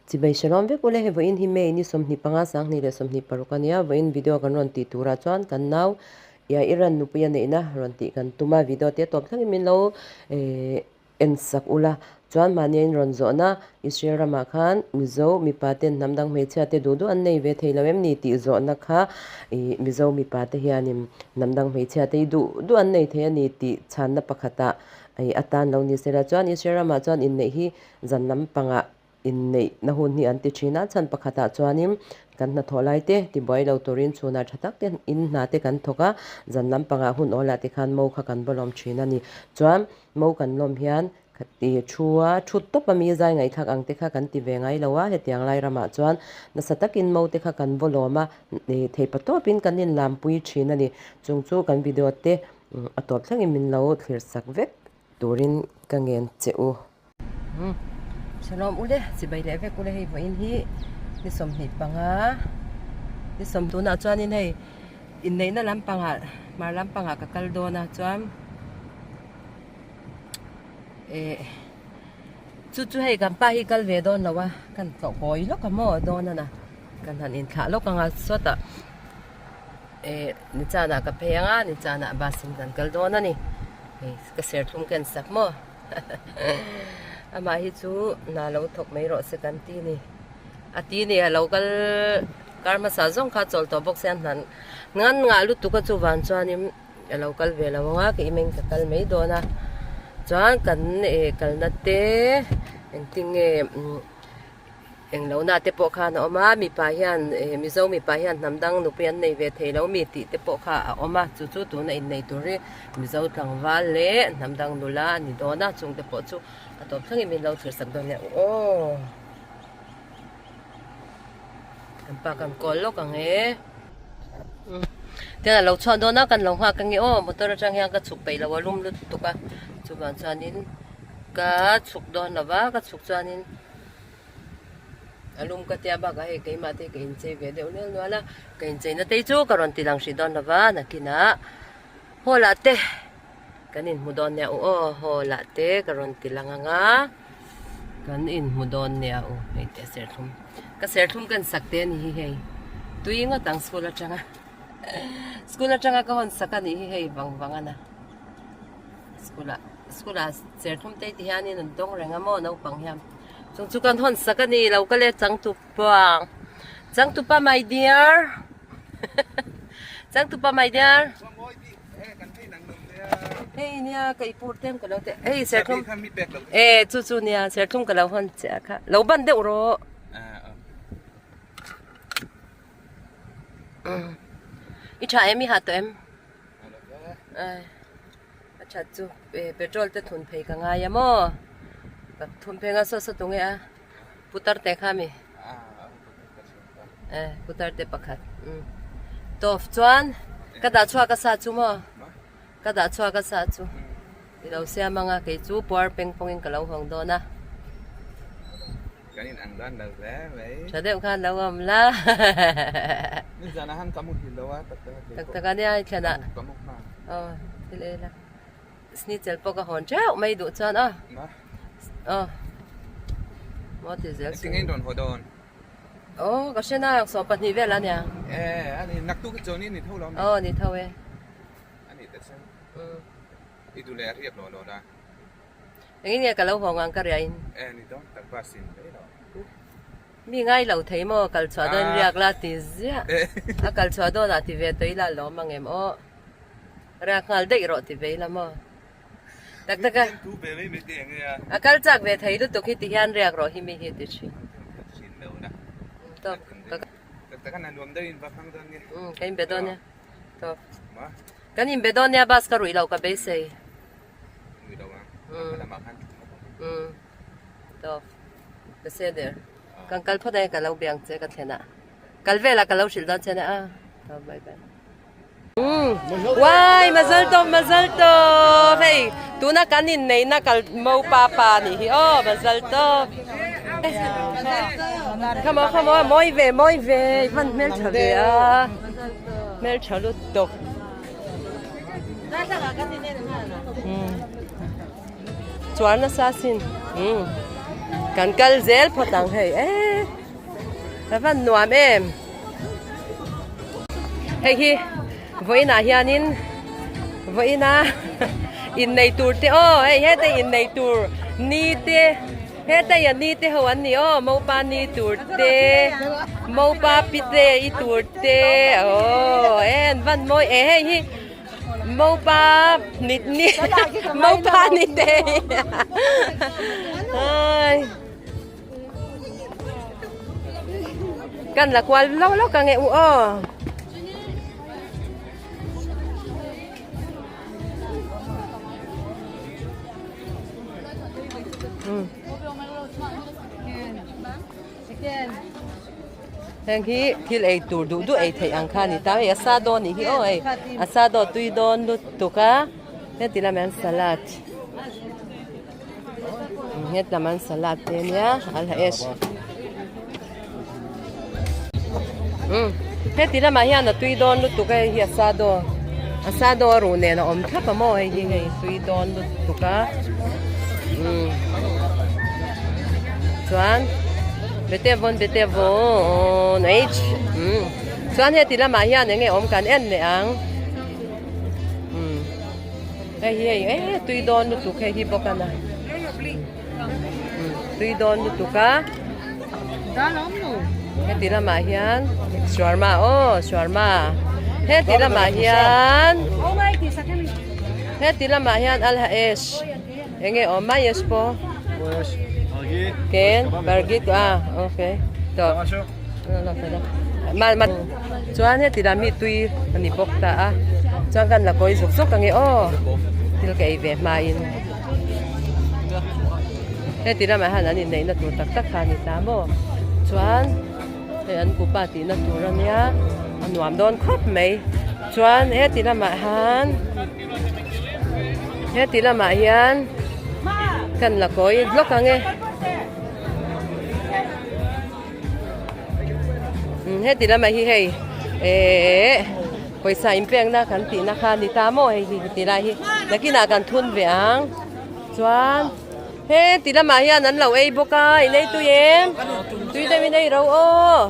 Chibai Shalom vek ule, hei vawiin hi May ni 25 2026 a nia, vawiin video kan rawn tih turah chuan kan nau ia Iran nupui a neihna rawn tih kan tum a, video te tawp thlengin min lo en sak ula, chuan mahni a in rawn zawhna Israel ramah khan Mizo mipa ten hnam dang hmeichhia te duh duh an nei ve thei lo em ni tih zawhna kha ih Mizo mipa te hianin hnam dang hmeichhia te hi duh duh an nei thei a ni tih chhanna pakhatah ih atan lo ni sela chuan Israel ramah chuan inneih hi zan lampangah inneihna hun hi an ti thin a, chhan pakhatah chuanin kan hnathawh lai te tibuai lo turin chhunah tha tak te in hna te kan thawk a, zan lampangah hun awlah te khan mo kha kan va lawm thin a ni. Chuan mo kan lawm hian khati thu a thu tawp a mi zai ngaihthlak ang te kha kan ti ve ngai lo a, hetiang lai ramah chuan nasa takin mo te kha kan va lawm a, theipa tawpin kan inlampui thin a ni. Chung chu kan video te a tawp thlengin min lo thlir sak vek turin ka ngen che u. Shalom ule, chibai leh vek ule hei vawiin hi ni 25 ni sawm tunah chuanin hei inneihna lampangah hmar lampangah ka kal dawn a chuan eh chu chu hei kan pa hi kal ve dawn lo a kan tlawh kawi lawk a maw dawn a na kan han inthlah lawk ang a sawtah eh nichanah ka phei ang a nichanah bus in kan kal dawn a ni hei ka serthlum ken sak maw. Amah hi chu hna lo thawk mai rawh se kan ti ni. A ti ni a lo kal kar hmasa zawng kha chawl tawh bawk se a hna ngan ngah lutuk a chuvang chuanin a lo kal ve lo ang a keimah in ka kal mai dawn a. Chuan kan eh kalna te engtin nge umm. Englo na te pawh khan a awm a, mipa hian eh Mizo mipa hian hnam dang nupui an nei ve thei lo mi tih te pawh kha a awm a, chu chu tuna innei tur hi Mizo tlangval leh hnam dang nula a ni dawn a, chung te pawh chu a tawp thlengin min lo chhir sak dawn nia aw. Kan pa kan kawl lawk ang e. Tian a lo chhuah dawn a kan lo nghak ange aw motor atang hian ka chhuk peih lo a lum lutuk a, chuvang chuanin ka chhuk dawn lo va, ka chhuk chuanin. A lum ka tia bakah hei keimah te hi ka inchei ve deuh nual nual a, ka incheina te hi chu ka rawn ti lang hrih dawn lova nakinah hall ah te kan inhmu dawn nia u aw hall ah te ka rawn ti lang ang a kan inhmu dawn nia u hei te serthlum ka serthlum kan sak te a ni hi hei tui ngawt ang school atanga school atanga ka hawn sak a nih hi hei vang vang a na school ah school ah serthlum te ti hianin an dawng reng a maw naupang hian. Chung chu kan hawn sak a ni lo ka le changtupa changtupa my dear changtupa my dear hei nia ka i pur tem ka lo te hei serthlum e chu chu nia serthlum ka lo hawn che a kha lo ban deuh rawh i tha em i ha tawh em A that chu petrol te thun phei ka ngai a maw ka thun phei nga saw saw tunge a putar te kha mi eh putar te pakhat tawp chuan ka dah chhuak a sa chu maw ka dah chhuak a sa chu i lo siam ang a kei chu puar peng pawng in ka lo hawng dawn a. Kan in ang dan lo hle mai. Tha deuh khan lo awm la. Nizan ah han ka muhil lo a tak tak a Tak tak a nia i thlen ah. Ka mu hma. Aw thil ei la. Schnitzel pawh ka hawn teuh mai duh chuan aw. Ma. Aw. Maw ti zel Engtin nge in rawn haw dawn? Aw ka hre na 12 vel a nia. Eh ani naktuk hi chuan ni tho lo mi. Aw ni tho e. Ani ta chen. I duh leh a riak lo lo la. Engin nge ka lo haw ngang ka ria in? Eh ni dawn tak bus in mai lo. Mi ngai lo thei maw kal chhuah dawn riak la ti ziah. A kal chhuah dawn ah ti ve tawh ila lawm ang em aw. Riak nghal daih rawh ti ve ila maw. Tak tak a. A kal chak ve thei lutuk hi ti hian riak rawh hi mi hi ti thin. Tawp. Tak tak a nuam deuh in va hmang dawn nge. Ka inbe dawn nia. Tawp. Kan inbe dawn nia bus ka ruih lo ka beisei. Tawp ka se der kan kal phawt ang ka lo biang che ka thlen ah kal vel ah ka lo hrilh dawn che nia a tawp bye bye Uai mazal tawp mazal tawp hei tuna kan inneihna kal mo pa pa nih hi aw mazal tawp khamo khamo mawi ve mawi ve i hman hmeltha ve a hmeltha lutuk. Chuan nasa sin. Kan kal zel phawt ang hei e a van nuam em. Hei hi vawiinah hianin vawiina innei tur te aw hei heta innei tur ni te heta hian ni te ho an ni aw mopa ni tur te mopa pite i tur te aw en van mawi e hei hi. Mopa ni ni mopa ni te ai kan la kual lo lo ka nge u aw Heng hi thil ei tur duh duh ei theih ang kha a ni ta hei a sa dawn nih hi aw hei a sa dawn tui dawn lutuk a heti lamah hian salad heti lamah hian salad te ania alhaesh umm heti lamah hian a tui dawn lutuk a hei hi a sa dawn a sa dawn a ruh nen a awm thlap a maw hei hi hei tui dawn lutuk a umm chuan bete vawn bete vawn h umm chuan heti lamah hian eng nge awm kan en leh ang umm hei hi hei eh tui dawn lutuk hei hi bawk a na umm tui dawn lutuk a heti lamah hian shawarma aw shawarma heti lamah hian heti lamah hian alhaesh eng nge awm mai esh pawh ken bargit a okay tawh chuan heti lam hi tui a ni bawk ta a chuan kan la kawi zuk zuk ang e aw thil ka ei ve hmain. Heti lamah hian an inneihna tur tak tak kha a ni ta maw? Chuan hei an kupa tihna tur a nia a nuam dawn khawp mai. Chuan heti lamah hian heti lamah hian kan la kawi lawk ang e. Heti lamah hi hei ehh pawisa inpekna kan tihna kha a ni ta maw hei hi ti lai hi nakinah kan thun ve ang chuan he ti lamah hian an lo ei bawk a in ei tui em tui deuhin ei ro aw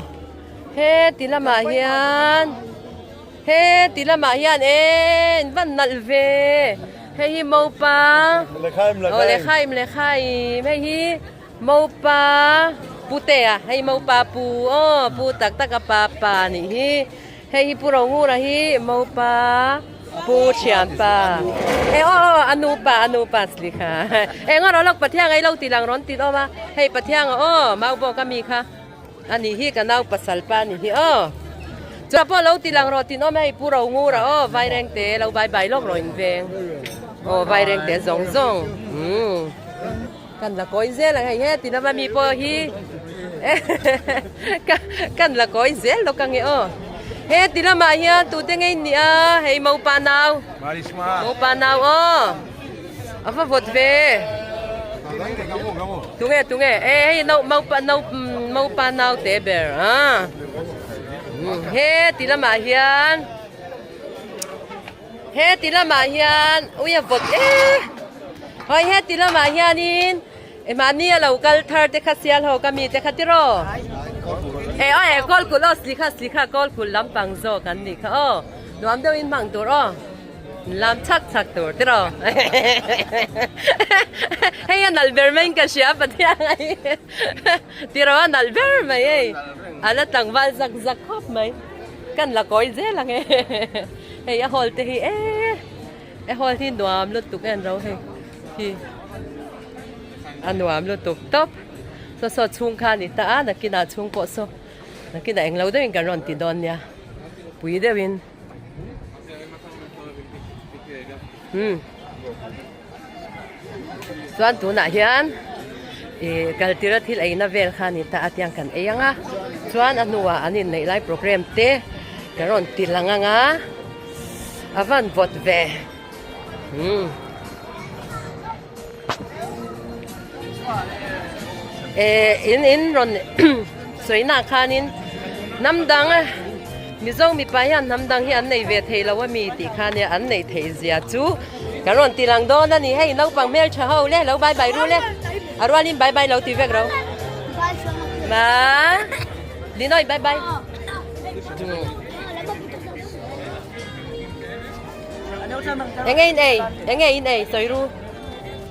he ti lamah hian he ti lamah hian eh in van nalh ve hei hi mopa aw lekhaim lekhaim hei hi. Mopa pute a hei mopa pu aw pu tak tak a pa pa nih hi hei hi pu Rongura hi mopa pu thianpa e aw aw a nupa a nupa sli kha eng erawh lawk Pathian a ilo tih lang rawn tit awm a hei Pathian a aw mau bawk ami kha a nih hi ka nau pasal pa a nih hi aw chua pawh lo ti lang rawh tin awm a hei pu Rongura aw vairengte lo bai bai lawk rawh in veng aw vairengte zawng zawng umm. Kan la kawi zel ang hei heti lama mi pawh hi kan la kawi zel lawk ang e aw heti lamah hian tute ngei ni a hei mopa nau mopa nau aw a va vawt ve tunge tunge e hei nau mopa nau mopa nau te ber a heti lamah hian Heti lamah hian ui a vawt e hawi heti lamah hianin eh mahni a lo kal thar te kha sial ho ka mi te kha tiraw eh aw eh kawl kulh aw slikha slikha kawl kulh lampang zawk an nih kha aw nuam deuh in hmang tur aw lam chhak chhak tur tiraw hei a nalh ber mai in ka hria Pathian a hi tiraw a nalh ber mai hei a la tlangval zak zak khawp mai. Kan la kawi zel ang e hei a hall te hi e a hall hi nuam lutuk en ro hei hi a nuam lutuk tawp saw saw chhung kha a ni ta a nakinah chhung pawh saw nakinah englo deuhin kan rawn ti dawn nia pui deuhin umm chuan tunah hian ih kal tira thil eina vel kha a ni ta a tiang kan ei ang a chuan a hnuah an inneih lai programme te kan rawn ti lang ang a a van vawt ve umm eh in in rawn sawi nah khanin hnam dang Mizo mipa hian hnam dang hi an nei ve thei lo a mi tih kha nia an neih theih zia chu kan rawn ti lang dawn a ni hei naupang hmeltha ho le lo bai bai ru le. A rualin bye bye lo ti vek ro. Ma. Linoy bye bye. Enge in ei? Enge in ei? Sawi ru.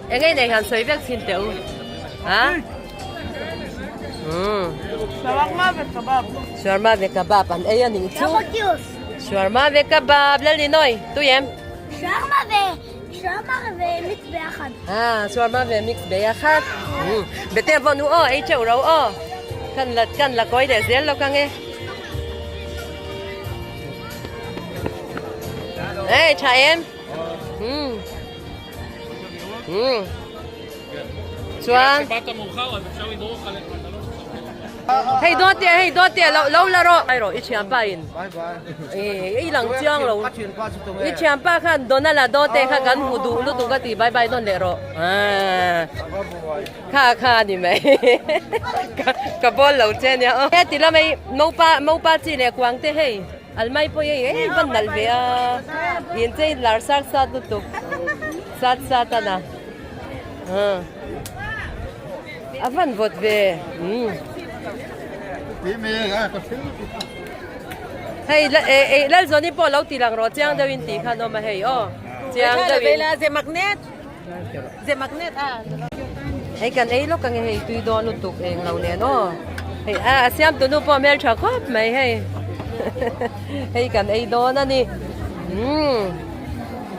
Enge in ei han sawi vek thin teh u. Ha? Hmm. Shawarma ve kebab. Shawarma ve kebab an ei a nih chu. Shawarma ve kebab Lalinoy tui em? Shawarma ve shawarma ve mix beyakhat. Ah, shawarma ve mix beyakhat. Hmm. Bete vawn u aw ei teuh ro aw. Kan la kan la kawi leh zel lo ka nge. Ei tha em. Hmm. Hmm. Chuan Hei dawt teh hei dawt teh lo lo la rawh. Ai rawh i thianpa in. I lang chiang lo. I thianpa khan Donald a dawt teh kha kan hmu duh lutuk a ti bye bye dawn leh rawh. Kha kha a ni mai. Ka bawl lo che nia aw. He ti lam hei mopa mopa chi leh kuang te hei almai pawh hei ei van nalh ve a. Inchei lar sat sat lutuk. Sat sat a na. A van vawt ve. Hei eh Lalzawni pawh lo ti lang rawh chiang deuhin tih khan awm a hei aw. Chiang deuhin. Hei kan ei lawk ange hei tui dawn lutuk eng lo nen aw. Hei a a siam tunu pawh hmeltha khawp mai hei. Hei kan ei dawn a ni. Umm.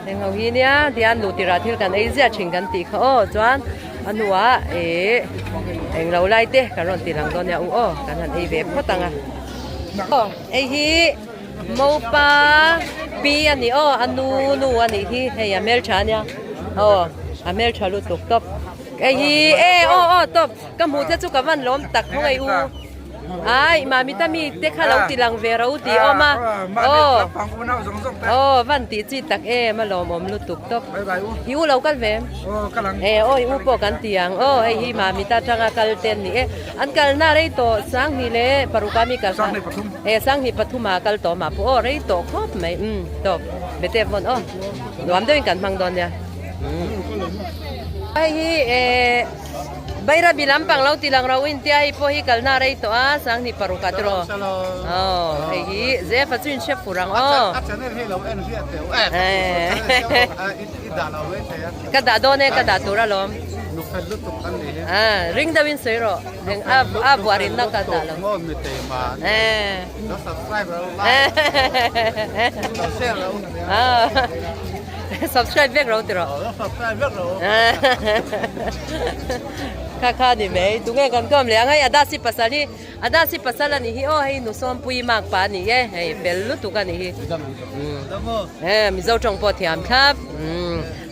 Heng ho hi nia tihian luh tirah thil kan ei ziah thin kan tih kha aw chuan a hnuah ih eng lo lai te kan rawn ti lang dawn nia u aw kan han ei ve phawt ang a. Aw hei hi mopa pi a ni aw a nu nu a nih hi hei a hmeltha a nia aw a hmeltha lutuk tawp hei hi e aw aw tawp ka hmuh te chu ka van lawm tak khawngaih u. Ai mami ta mi te kha lo ti lang ve ro tih awm a aw aw van tih chi tak em a lawmawm lutuk tawp i u lo kal ve em e aw i u pawh kan ti ang aw hei hi mami ta atanga kal te an ni e an kalna rei tawh sanghnih leh paruk a mi kal kha e sanghnih pathum ah kal tawh mah pawh aw rei tawh khawp mai umm tawp bete vawn aw nuam deuhin kan hmang dawn nia hei hi eh. Bairabi lampang lo ti lang ro in tia hei pawh hi kalna a rei tawh a Sanghnih paruk ah tiraw aw hei hi Zefa chu in hre fur ang aw ka dah dawn e ka dah tur alawm ring deuh in sawi rawh eng a buah rinna ka dah lo Subscribe vek ro tiraw. Subscribe vek ro. Kha kha ni mai. Tunge kan kawm leh ang hei Adasi pasal hi Adasi pasal a nih hi aw hei Nusawmpui mark pa a ni e hei fel lutuk a nih hi. Eh Mizo tawng pawh thiam thlap.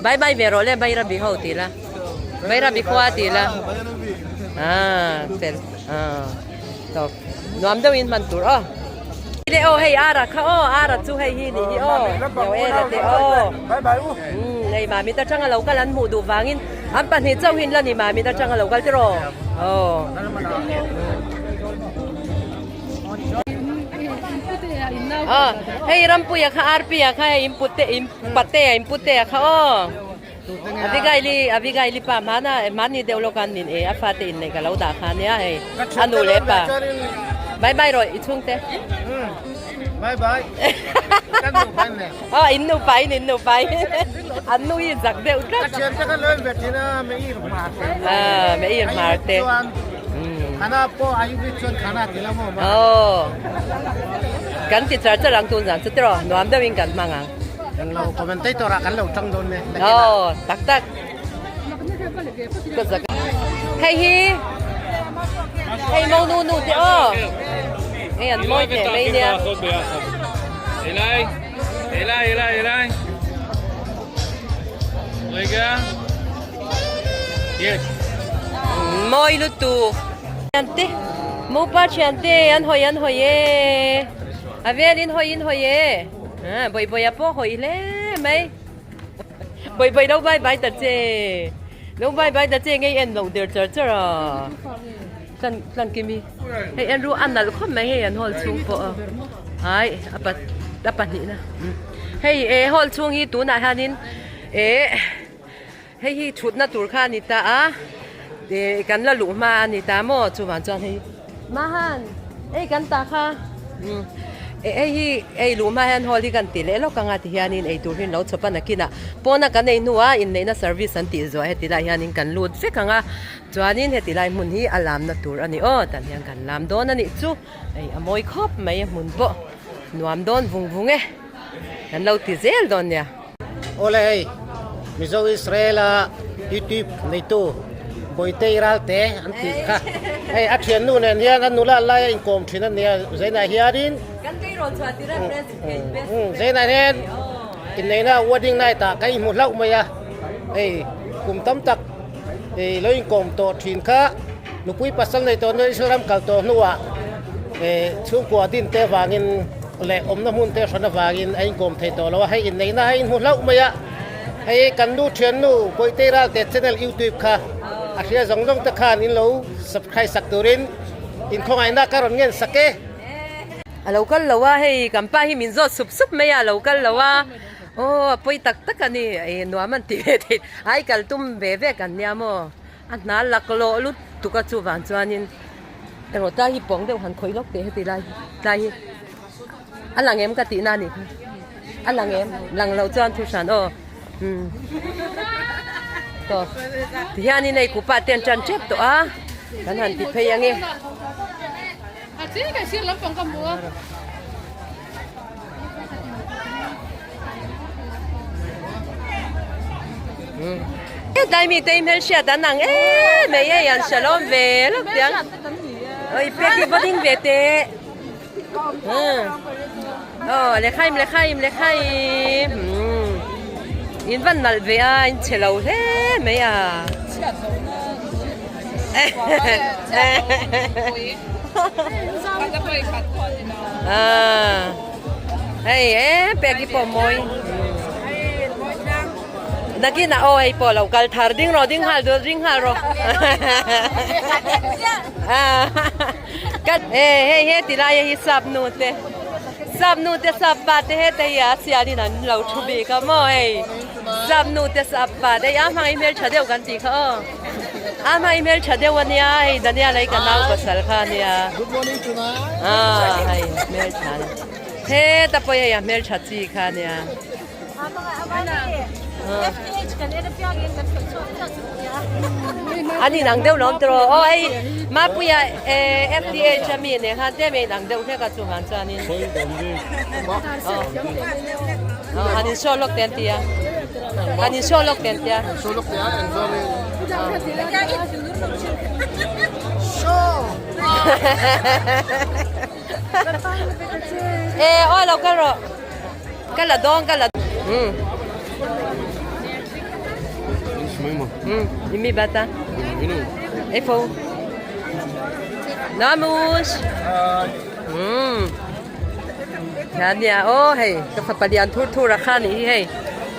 Bye bye ve rawh le Bairabi ho ti la. Bairabi khua ti la. Ah fel. Ah tawp. Nuam deuhin hman tur aw. Le aw hei ara kha aw ara chu hei hi nih hi aw lo e la te aw umm hei mamit atanga lo kal an hmuh duh vangin an pahnih chauh hin la ni mamit atanga lo kal tiraw aw aw hei rampuia kha arpia kha hei input te inpate a input te a kha aw Abigaili Abigaili pa hmana hmani deuh lawk a nin e a fate inneih ka lo dah kha nia hei a nu leh pa bye bye rawh i chhungte bye bye kan nu pa in le aw in nu pa in in nu pa in an nu hi zak deuh tlat ka thian te kha lo in ve thin a me ir hmar te a me ir hmar te khana pawh a in chuan khana ti la maw aw kan ti char char ang tun zan chu tiraw nuam deuh in kan hmang ang Kan lo commentator ah kan lo tang dawn e. Oh, tak tak. Ka zak. Hei hi. Hei mo nu nu te o. Hei an moi te mai nia. Elai, Elai, Elai, Elai. Rega. Yes. Moi lutuk. Thiante. Mo pa thiante an hoi an hoi e. A vel in hoi in hoi e. À, bawih bawih a pawh hawi hle mai bawih bawih lo bai bai ta che lo bai bai ta che ngei en loh der char char a tlan tlan kimi hei en ru a nalh khawp mai hei an hall chhung pawh a ai a pa a pahnih na hei e hall chhung hi tunah hianin eh. Hei hi thutna tur kha a ni ta a, Ih kan la luh hma a ni ta maw chuvang chuan hei Mahan hei kan ta kha umm hei hi hei luh hma hian hall hi kan ti leh lawk ang a ti hianin eitur hi an lo chhawp a nakinah pawna kan ei hnuah inneihna service an tih zuah heti lai hianin kan lut vek ang a chuanin heti lai hmun hi a lamna tur a ni aw tan hian kan lam dawn a nih chu hei a mawi khawp mai a hmun pawh nuam dawn vung vung e kan lo ti zel dawn nia. Awle hei Mizo Israel a YouTube neitu Bawitei Ralte an tih kha hei a thiannu nen hian a nula lai a inkawm thin a nia Zainah hianin Zainah hian inneihna wedding night ah ka inhmu hlauh mai a hei kum tam tak ih lo inkawm tawh thin kha nupui pasal nei tawh hnuah Israel ram kal tawh hnuah ih chhungkua din te vangin leh awmna hmun te hran avangin a inkawm thei tawh lo a, hei inneihna a inhmu hlauh mai a, hei kan nu thiannu Bawihte Ralte channel youtube kha a hria zawng zawng te khan in lo subscribe sak turin inkhawngaihna ka rawn ngen sak e. A lo kal lo a, hei kan pa hi min zawt sup sup mai a, a lo kal lo a, aw a pawi tak tak a ni, ih nuam an ti ve thei, ai kal tum ve ve kan nia maw, a hna laklawh lutuk a chuvang chuanin. Erawh tlai hi pawng deuh han khawih lawk teh heti lai tlai hi a lang em ka tih na nih kha a lang em lang loh chuan thu hran aw umm tawh ti hianin hei kupa te an tan tep tawh a kan han ti phei ange. Tlai mi te hmelhriat an ang em mai hei an shalom ve lawk tiang oi pek hi va ding ve teh aw lekhaim lekhaim lekhaim in van nalh ve a in chhe lo hle mai a hei e pek hi pawh mawi nakinah aw hei pawh lo kal thar ding rawh ding nghal duh ding nghal rawh ka e hei he ti lai hi sap nu te sap nu te sap pa te heta hi a sialin an lo thu bik a maw hei sap nu te sap pa te a hmang hi hmeltha deuh kan tih kha aw a hmang hi hmeltha deuh ania hei Daniel hei ka nau pasal kha ania a hei hmeltha heta pawh hei a hmeltha chi kha ania. An inang deuh lawm tawh aw hei Mapuia FDH a mi nen khan tlem a inang deuh hlek a chuvang chuanin aw han in show lawk te an ti a han in show lawk te an ti a e aw lo kal rawh. Ka la dawn ka la um um imi bata efo namus um nia o hei ka fapa lian thur thur a kha ni hi hei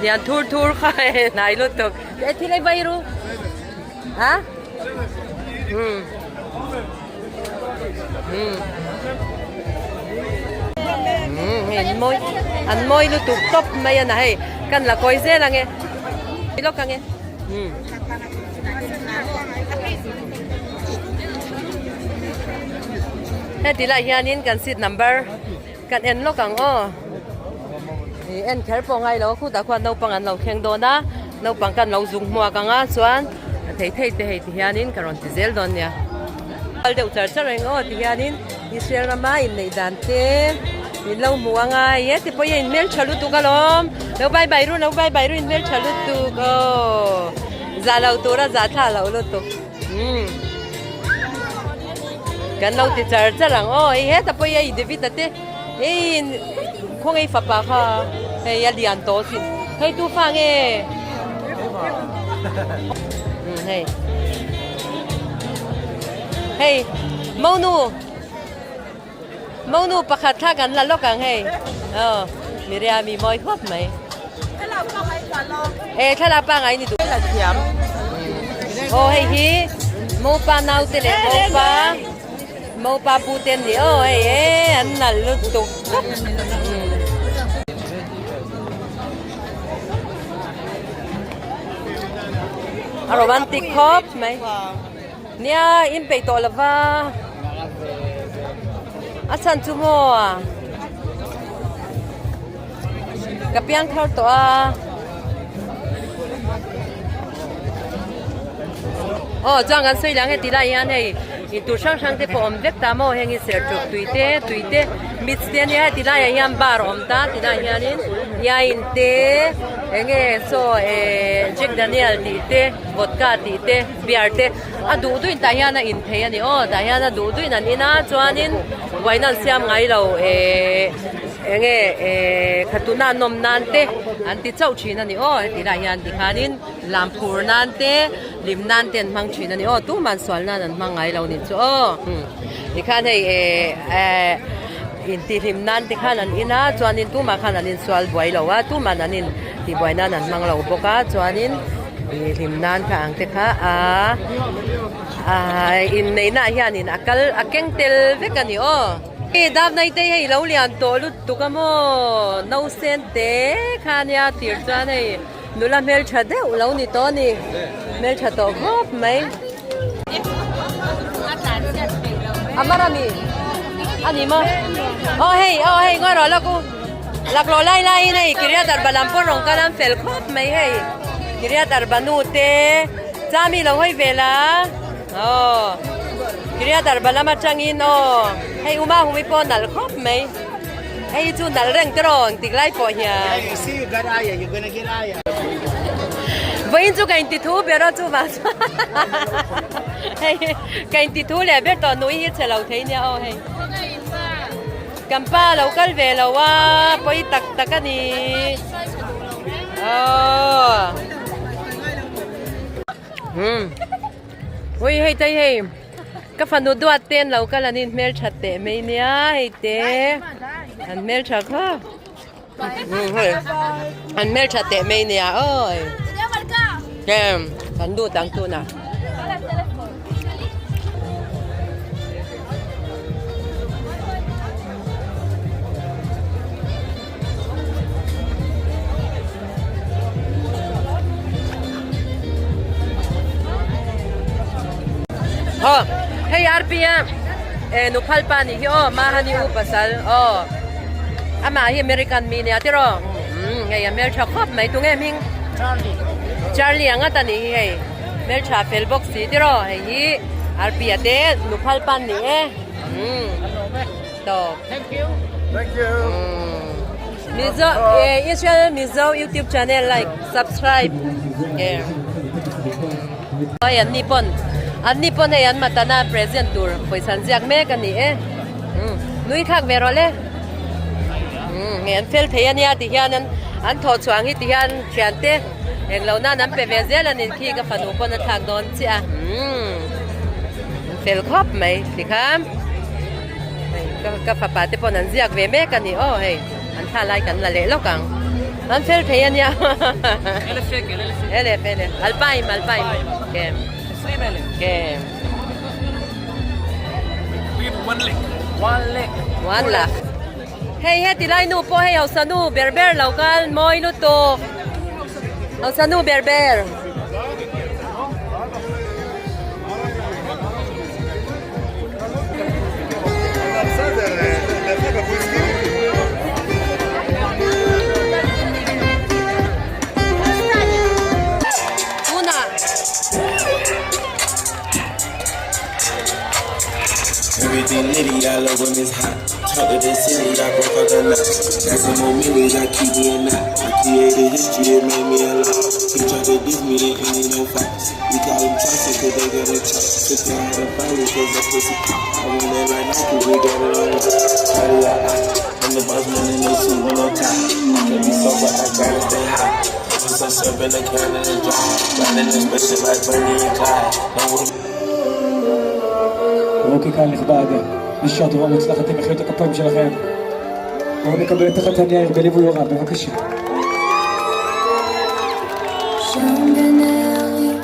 lian thur thur kha hei hnai lutuk e thil ei vai ru ha um Hei an mawi an mawi lutuk tawp mai a na hei kan la kawi zel ang e lawk ang e heti lai hianin kan seat number kan en lawk ang aw ih en kher pawh ngai lo khutah khuan naupang an lo thleng dawn a naupang kan lo zung hmuak ang a chuan a thei thei te hei ti hianin ka rawn ti zel dawn nia kal deuh char char reng aw ti hianin Israel rama inneih dan te min lo hmu ang a he ti pawh hi a inhmeltha lutuk alawm lo bye bye ru lo bye bye ru inhmeltha lutuk aw zah lo tura zah thla loh lutuk umm kan lo ti char char ang aw hei heta pawh hi hei David a te hei khawngaih fapa kha hei a lian tawh sin hei tu fa nge umm hei hei monu monu pakhat thla kan la lawk ang hei aw Miriami mawi khawp mai e thlalak pangai ni duh aw hei hi mopa naute leh mopa mopa pu te an ni aw hei e an nalh lutuk khawp a romantic khawp mai. Nia in peih tawh lova a chhan chu maw ka piang thar tawh a aw chuan kan sawi lang heti lai hian hei intur hrang hrang te pawh awm vek ta maw heng hi serchuk tui te tui te mix te ania heti laiah hian bar a awm ta tilaiah hianin yain te eng nge saw ehh Jack Daniel tih te vodka tih te beer te a duh duhin tah hian a in thei a ni aw tah hian a duh duhin an in a chuanin buaina an siam ngai lo ehh eng nge ehh khatuna an awm nan te an ti chauh thin a ni aw heti lai hian tikhanin lam phur nan te hlim nan te an hmang thin a ni aw tumah sual nan an hmang ngai lo nih chu aw tikhan hei ehh ehh intihhlim nan te khan an in a chuanin tumah khan an insual buai lo a tumah an in tihbuai nan an hmang lo bawk a chuanin ih hlim nan kha ang te kha a ah inneihna ah hianin a kal a keng tel vek a ni aw. Dap nai te hei lo lian tawh lutuk a maw nausen te kha ania tir chuan hei nula hmeltha deuh lo ni tawh a ni hmeltha tawh khawp mai. Amarami ani maw aw hei aw hei ngawi rawh lawk u laklawh lai laiin hei Kiryat Arba lam pawh rawn kal an fel khawp mai hei Kiryat Arba nu te Chami lo hawi vel a aw Kiryat Arba lam atangin aw hei Uma humi pawh nalh khawp mai hei chu nalh reng te rawn tik lai pawh hian vawiin chu ka inti thu ber a chuvang chuan hei ka inti thu leh ber tawh nui hi che lo thei nia aw hei kan pa lo kal ve lo a pawi tak tak a ni aw umm ui hei te hei ka fanu duat te an lo kal an in hmeltha teh mai nia hei te an hmeltha khawp an hmeltha teh mai nia awi kan lut ang tunah. Aw hei RP a eh nuphal pa nih hi aw mahani u pasal aw amah hi American mi nia tiraw umm hei a hmeltha khawp mai tunge hming Charlie Charlie ang ngata nih hi hei hmeltha fel bawk si tiraw hei hi RP a te nuphal pa ni e umm tawp Thank you. Thank you. Mizo eh Israel Mizo YouTube channel like subscribe eh Oi an ni pawn an ni pawn hei an matana present tur pawisa an ziak mek a ni e umm nui thlak ve rawh le umm hei an fel thei a nia ti hian an an thawh chhuah ang hi ti hian thian te englo nan an pe ve zel a ni khi ka fanu pawn a thlak dawn chiah a umm an fel khawp mai tikhan. Hei ka fapa te pawn an ziak ve mek a ni aw hei an thla lai kan la leh lawk ang an fel thei a nia elef elef alpaim alpaim kem kem one lakh hei heti lai nu pawh hei hausa nu ber ber lo kal mawi lutuk hausa nu ber ber. אוקיי, קהל נכבד, בשעה טובה ומוצלחת עם מחיאות הכפיים שלכם. בואו נקבל את החתן יאיר בליווי הוריו, בבקשה. שם בין הערים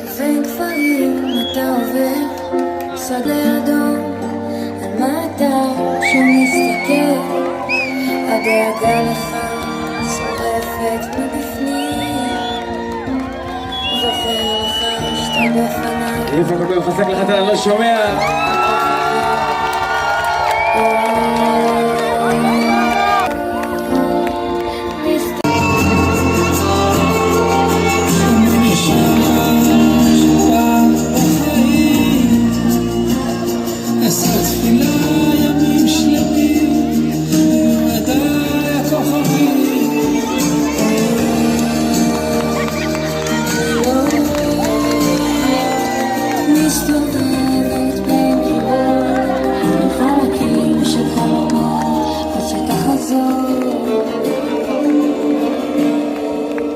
ובין כפרים אתה עובר שדה אדום על מה אתה שם מסתכל הדאגה לך שורפת מבפנים זוכר לך שאתה בפניי איפה כפיים חזק לחתן? אני לא שומע.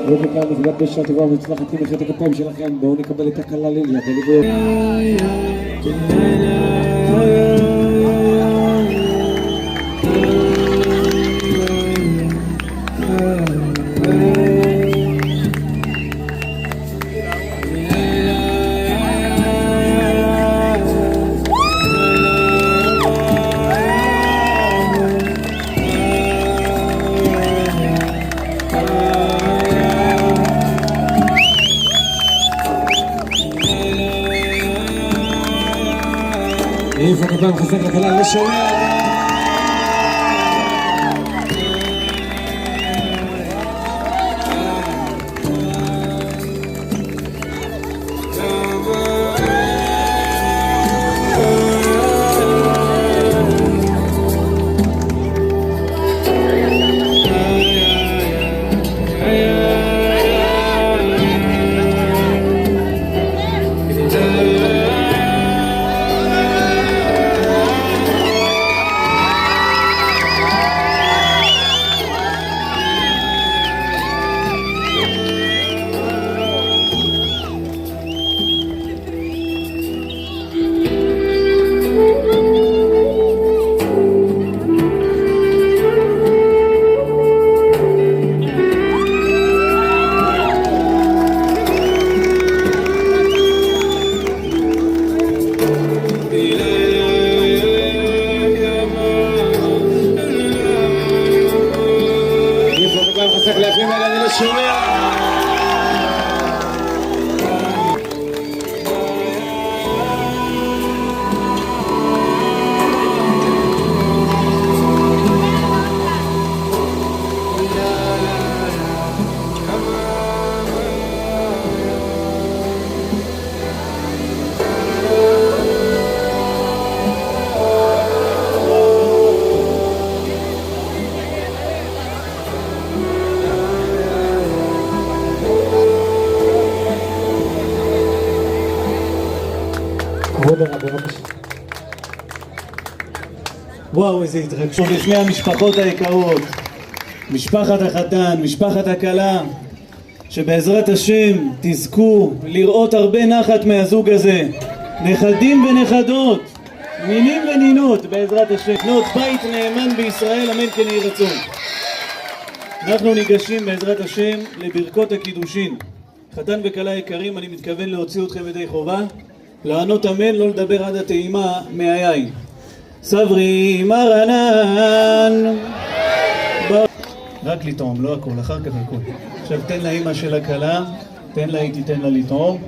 ובכאן נכבד בשעה טובה ומוצלחת עם מחיאות הכפיים שלכם. בואו נקבל את הכלה ליליה בליווי איפה כפיים חזק לכלה? אני לא שומע. איפה כפיים חזק ליפים האלה? אני לא שומע. כבוד הרב, בבקשה. וואו, איזה התרגשות לפני המשפחות היקרות, משפחת החתן, משפחת הכלה, שבעזרת השם תזכו לראות הרבה נחת מהזוג הזה, נכדים ונכדות, נינים ונינות, בעזרת השם, לבנות בית נאמן בישראל, אמן כן יהי רצון. אנחנו ניגשים בעזרת השם לברכות הקידושין. חתן וכלה יקרים, אני מתכוון להוציא אתכם ידי חובה, לענות אמן, לא לדבר עד הטעימה מהיין. סברי מרנן. רק לטעום, לא הכל, אחר כך הכל. עכשיו תן לאימא של הכלה, תן לה, היא תיתן לה לטעום.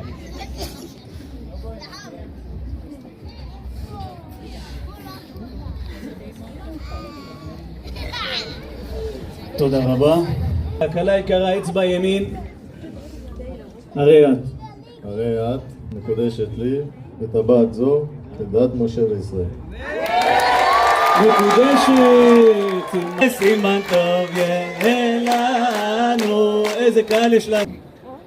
תודה רבה. הכלה יקרה, אצבע ימין. הרי את. הרי את מקודשת לי בטבעת זו כדת משה וישראל. מקודשת, סימן טוב יהיה לנו, איזה קהל יש לנו.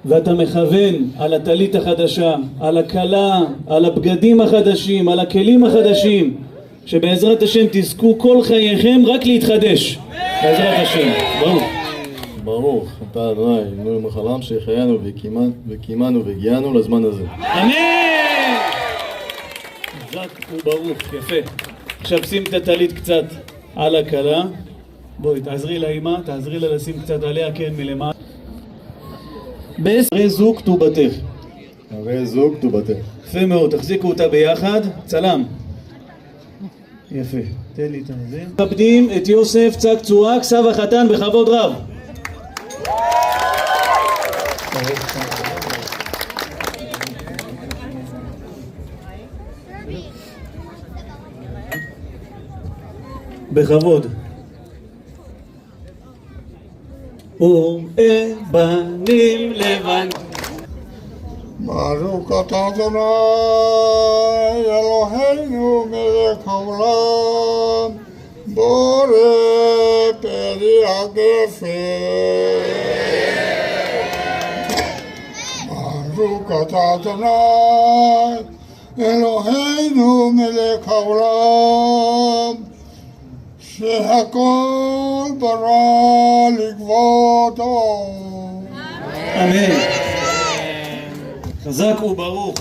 ואתה מכוון על הטלית החדשה, על הכלה, על הבגדים החדשים, על הכלים החדשים, שבעזרת השם תזכו כל חייכם רק להתחדש. בעזרת השם. ברוך. ברוך אתה אדוני אלוהינו מלך העולם שהחיינו וקיימנו והגיענו לזמן הזה. אמן! חזק וברוך, יפה. עכשיו שים את הטלית קצת על הכלה. בואי, תעזרי לאמא, תעזרי לה לשים קצת עליה, כן, מלמעלה. הרי זו כתובתך. הרי זו כתובתך. יפה מאוד, תחזיקו אותה ביחד. צלם. יפה, תן לי את הזה. מכבדים את יוסף צק צועק, סב החתן, בכבוד רב. בכבוד. וראה בנים לבנים. ברוך אתה אדוני אלוהינו מלך העולם בורא פרי הגפן. ברוך אתה אדוני אלוהינו מלך העולם שהכל ברא לכבודו. אמן. חזק וברוך.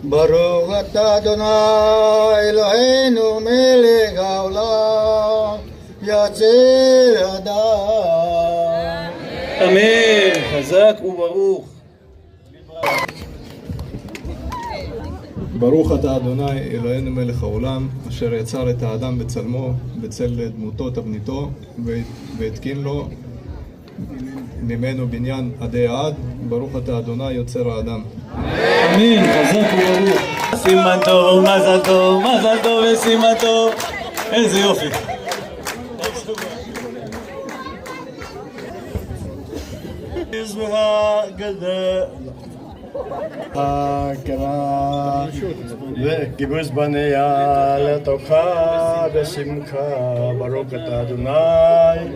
ברוך אתה אדוני אלוהינו מלך העולם יציל אדם. אמן. חזק וברוך. ברוך אתה אדוני אלוהינו מלך העולם, אשר יצר את האדם בצלמו, בצל דמותו תבניתו, והתקין לו ממנו בניין עדי עד, ברוך אתה אדוני יוצר האדם. אמן, חזק וברוך. סימן טוב, מזל טוב, מזל טוב וסימן טוב. איזה יופי. הכרה וקיבוץ בניה לתוכה בשמך ברוך אתה אדוני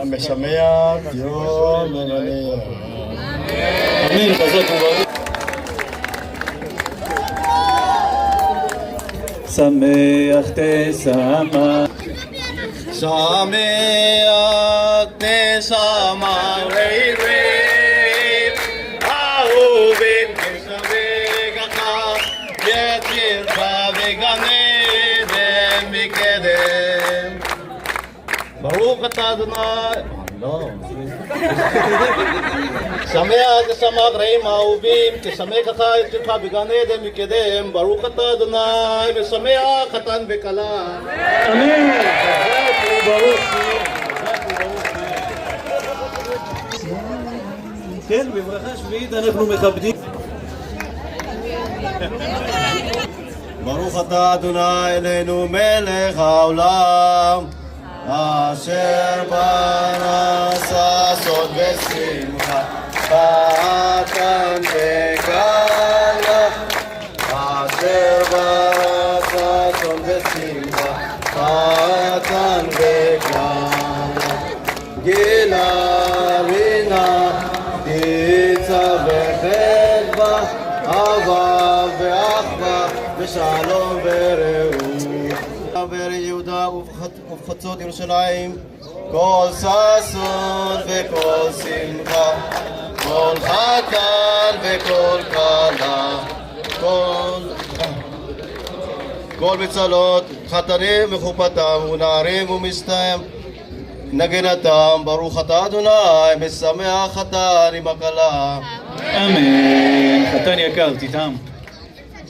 משמח יום לבניה. אמן, חזק וברוך. שמח תשמח. שמח תשמח לעברים אהובים כשבגך יצירך בגן עדן מקדם. ברוך אתה אדוני לא שמח תשמח רעים אהובים כשמחך יצירך בגן עדן מקדם. ברוך אתה אדוני משמח חתן וכלה. אמן. חזק וברוך. כן, בברכה שביעית אנחנו מכבדים. ברוך אתה אדוני אלוהינו מלך העולם אשר ברא ששון ושמחה חתן וכלה אשר ברא ששון ושמחה חתן וכלה גילה רינה דיצה וחדווה אהבה ואחווה ושלום ורעות. וליהודה ובחצות ירושלים כל ששון וכל שמחה כל חתן וכל כלה כל בצלות חתנים וחופתם ונערים ומשתיהם נגנתם. ברוך אתה אדוני משמח חתן עם הכלה. אמן. חתן יקר, תטעם.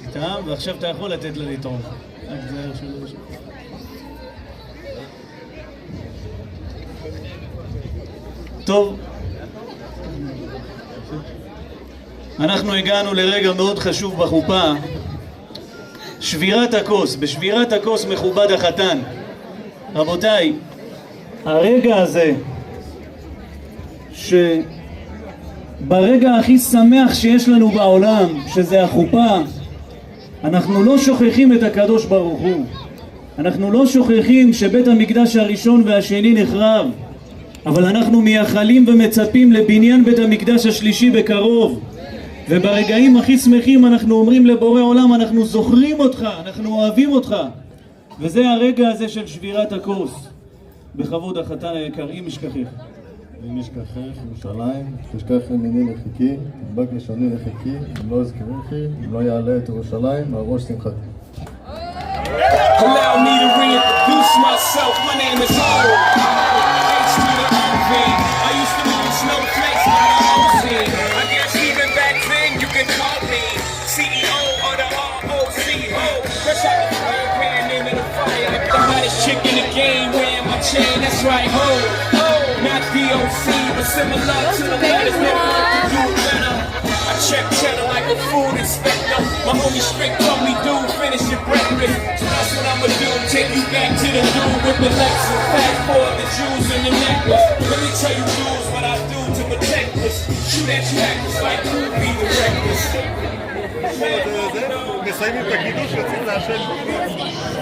תטעם, ועכשיו אתה יכול לתת לה לטעום. רק תזהר שלא... טוב, אנחנו הגענו לרגע מאוד חשוב בחופה, שבירת הכוס. בשבירת הכוס מכובד החתן. רבותיי, הרגע הזה שברגע הכי שמח שיש לנו בעולם, שזה החופה, אנחנו לא שוכחים את הקדוש ברוך הוא. אנחנו לא שוכחים שבית המקדש הראשון והשני נחרב, אבל אנחנו מייחלים ומצפים לבניין בית המקדש השלישי בקרוב. וברגעים הכי שמחים אנחנו אומרים לבורא עולם, אנחנו זוכרים אותך, אנחנו אוהבים אותך. וזה הרגע הזה של שבירת הכוס. בכבוד החתן היקר, אם אשכחך. אם אשכחך ירושלים, תשכח ימיני לחיקי, תדבק לשוני לחיקי, אם לא אזכרכי, אם לא יעלה את ירושלים, על ראש שמחתי. Allow me to reintroduce myself, my name is Ho. H to the O-V. I used to move snowflakes by the OC. I guess even back then you could call me CEO of the ROC. Ho, fresh out the frying pan into the fire. The hottest chick in the game wearing my chain, that's right, ho. Not DOC, but similar to the latest. Never do it better. I check cheddar like the food inspector. My homie strict told me, dude, finish your breakfast. So that's what I'ma do. Take you back to the dude with the Lexus. Fast forward the jewels and the necklace. Let me tell you dudes what I do to protect this. Shoot at you actors like who be the reckless. מסיימים את הקידוש, יוצאים לעשן.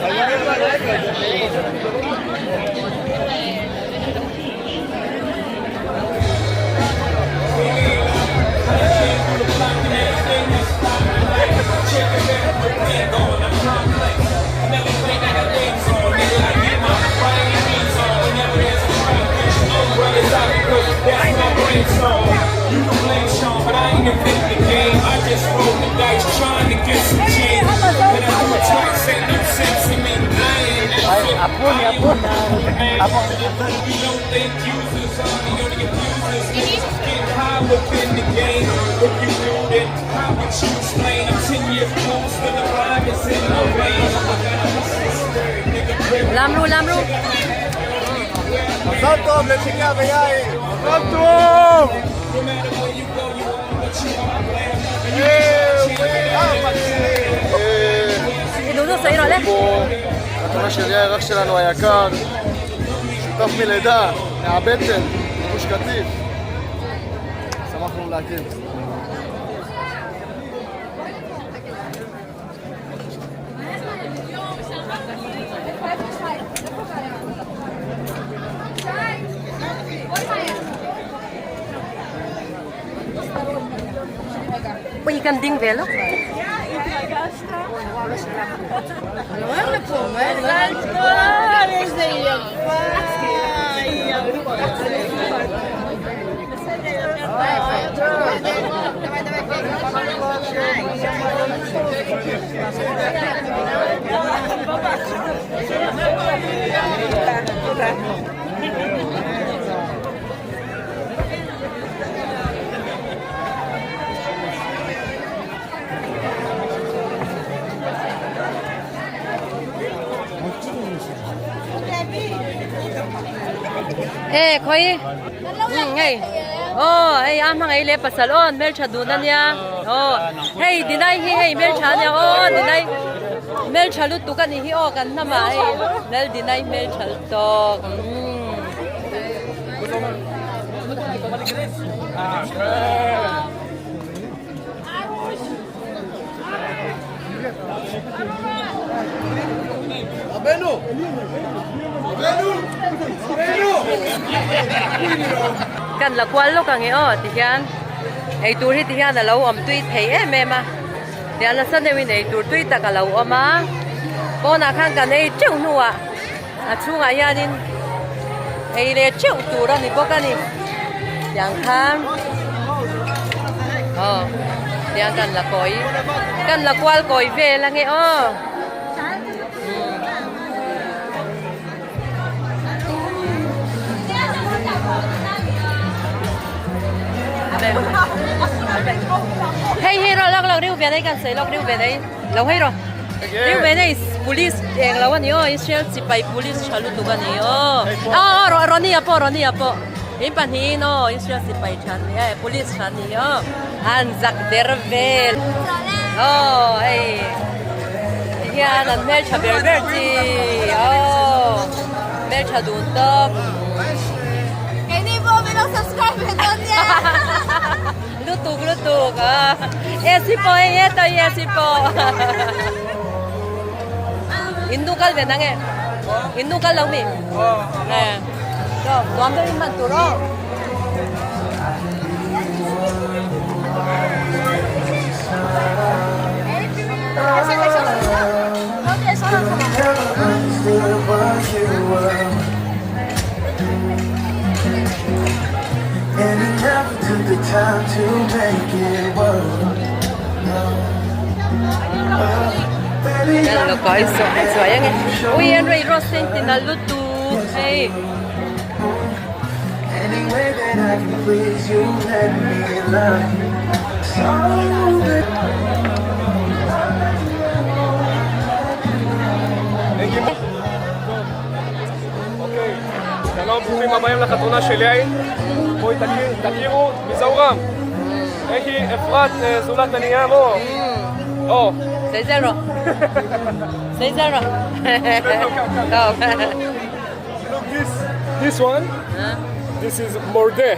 אני אומר לה, רגע, You can blame Sean, but I ain't invented the game. I just rolled the dice trying to get some change. And I do it twice, ain't no sense in me. I ain't innocent. I ain't man. You don't think users are the only abusers. Getting high within the game. If you do, then how would you explain? I'm 10 years old, still the rhyme is in my veins. I got a nigga, Lam ru lam ru. מזל טוב לצ'יקה ויאיר! מזל טוב! No matter where you go, you are what you are, player. And you Dudu sahi ro le. חתונה של יאיר, אח שלנו היקר, שותף מלידה, מהבטן, מגוש קטיף. שמחנו להכיר. Ui kan ding ve lo. מזל טוב, איזה יפה, Ê khoi. Ừ hei. Oh, hei am hangai le pasal on mel tha dun ania. Oh, hei dinai hi hei mel tha ania. Oh, dinai mel tha lu tu kan hi o kan nama hei. Mel dinai mel tha tok. רבנו! רבנו! רבנו! Kan la kwal lo ka nge o ti hian ei tur hi ti hian a lo awm tui thei em em a tian nasa deuhin ei tur tui tak a lo awm a pawnah khan kan ei teuh hnuah a chhungah hianin ei leh teuh tur a ni bawk a ni tiang khan aw tiang kan la kawi kan la kual kawi vel ange aw. Hei hei ro lak lak riu ve nei kan sawi lak riu ve nei lo hei ro riu ve nei police eng lo ani aw Israel sipai police tha lutuk ani aw aw aw Ronnie a pawh Ronnie a pawh in pahnihin aw Israel sipai tha ani e police tha ani aw an zak der vel aw hei tihian an hmeltha ber ber chi aw hmeltha dun tawp. Lutuk lutuk a AC pawh hei heta hi AC pawh in nu kal ve nang e in nu kal lo mi nè nuam deuh in hman tur aw. And he never took the time to make it work. Baby, Kan lo kawi suai suai ange ui an rei rose te in tin a lutuk hei. any way that I can please you, let me love you. So good. שלום, ברוכים הבאים לחתונה של יאיר. בואי תכירו, מי זה אורם? Hei hi Efrat Zulat a nia maw? Aw. Sei zel rawh. Sei zel rawh. Look this, this one, this is Morde.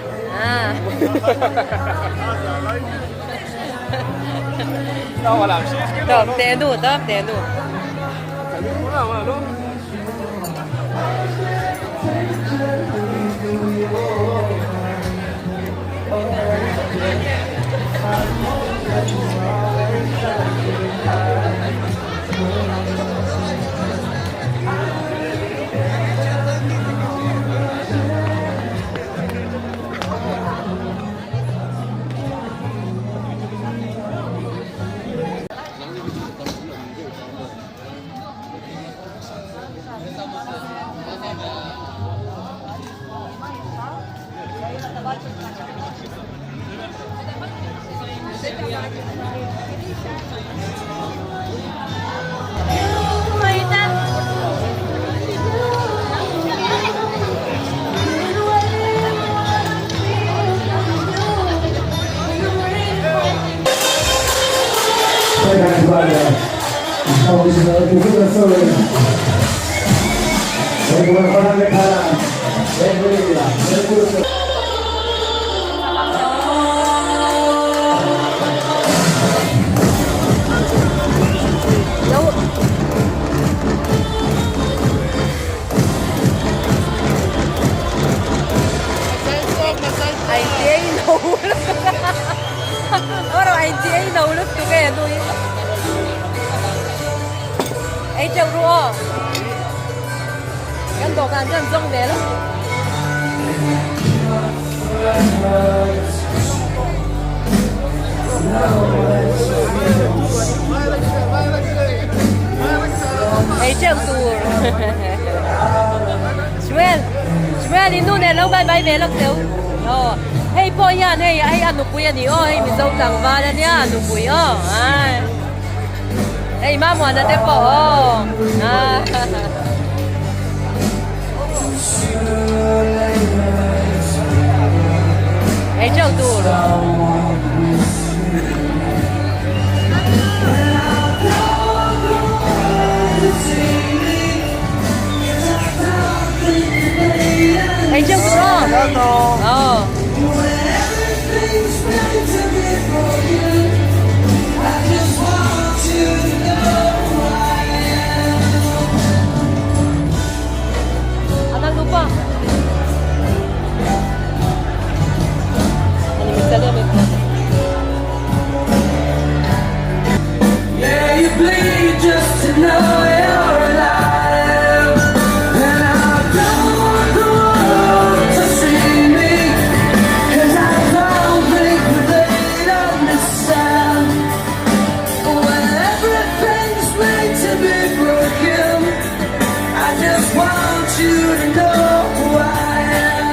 Tawp teh nu, tawp teh nu. Ei teuh tur Shmuel Shmuel in nu nen lo bai bai ve lawk teu aw hei pawh hian hei hei a nupui a ni aw hei Mizo tlangval a nia a nupui aw ai hei Mamuana te pawh aw Ei teuh tur. Ei teuh tur aw. Aw. Yeah, you bleed just to know you're alive. And I don't want the world to see me, 'cause I don't think they'd understand. When everything's made to be broken, I just want you to know who I am.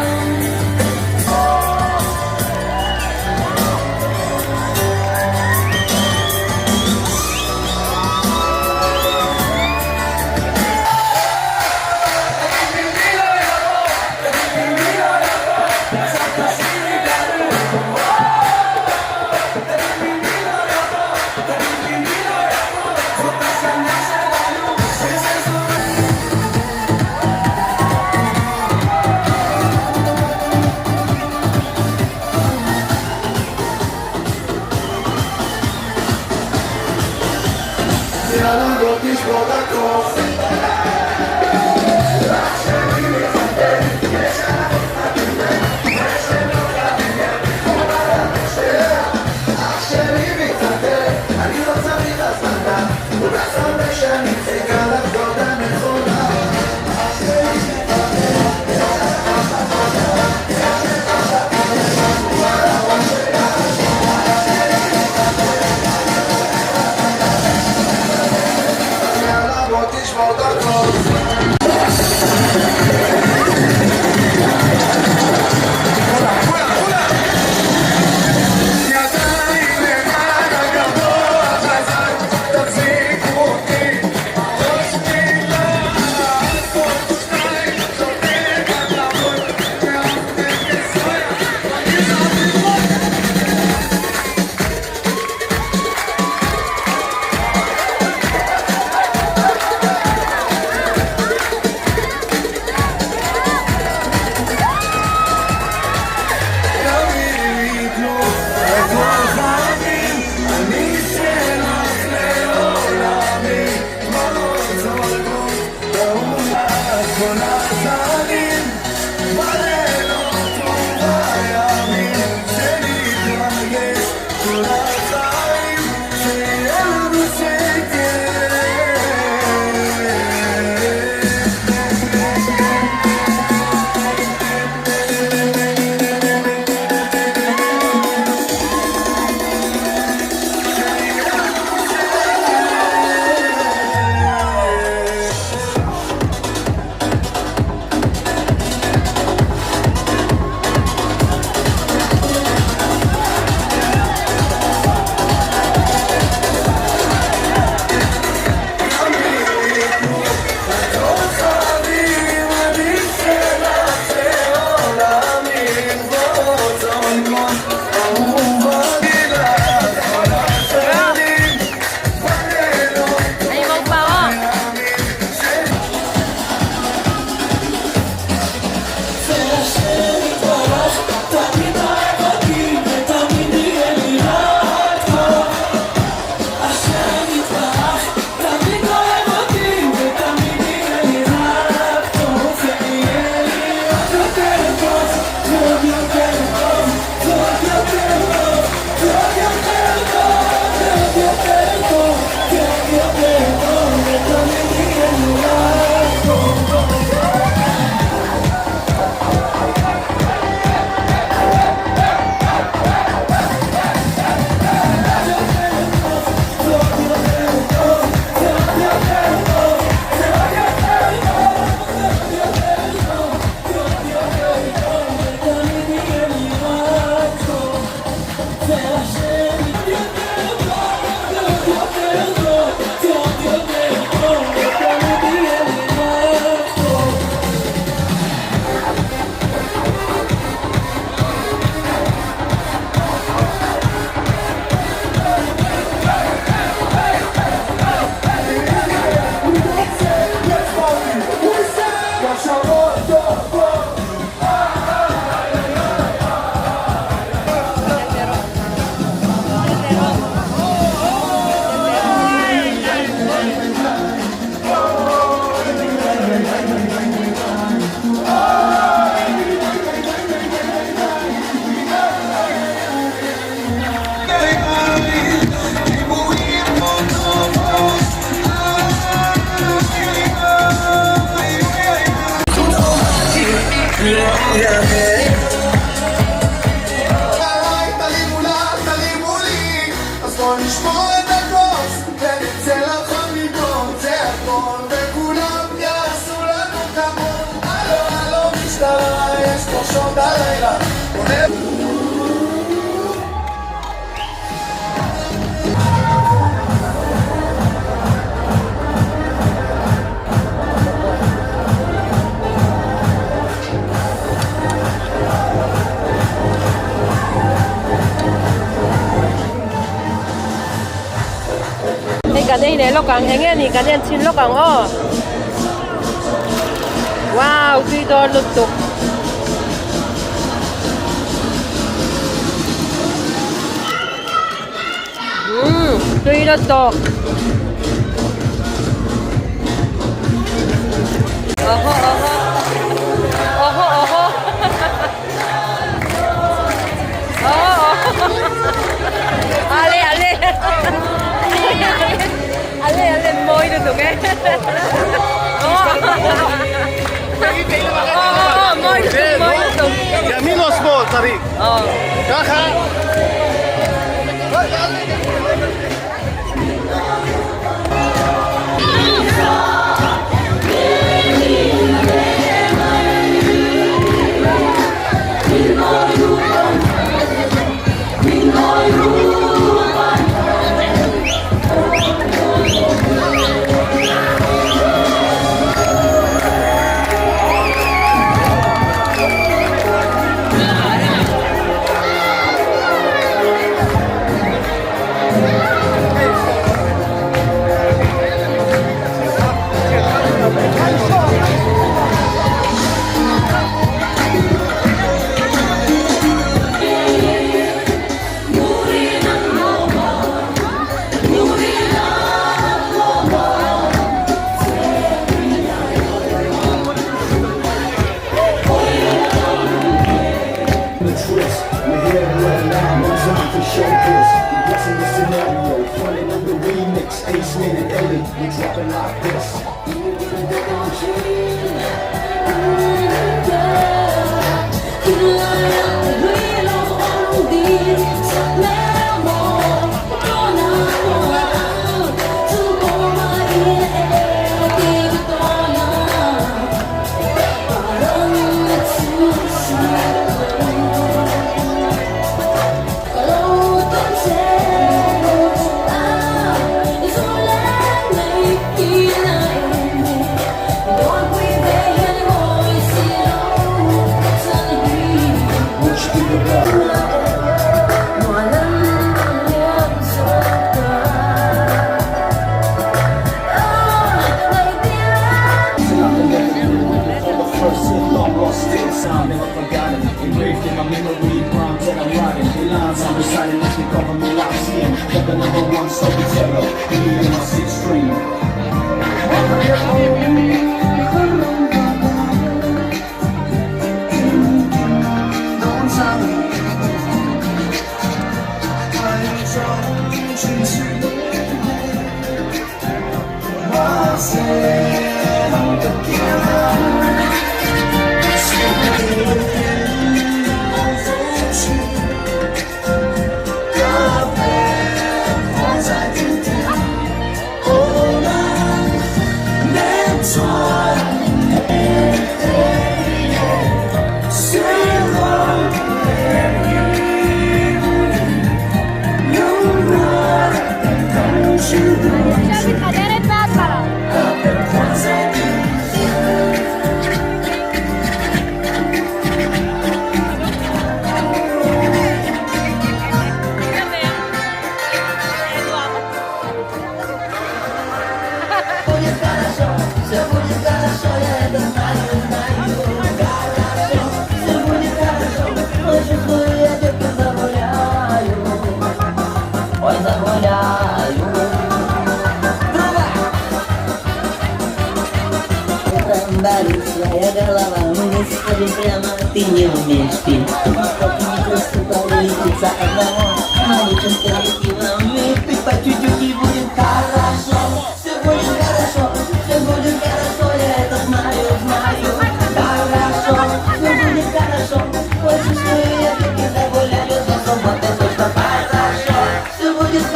יכול לשמור את הכוס ונצא לחגיגות זה הכל וכולם יעשו לנו כבוד הלו הלו משטרה יש פה שוד הלילה Hei kan ei leh lawk ang eng nge ni kan en chhin lawk ang aw wow tui dawn lutuk. Umm tui lutuk. Oho oho oho oho oho ale ale ale ale mawi lutuk e mawi lutuk mawi lutuk. ימין או שמאל צריך? ככה?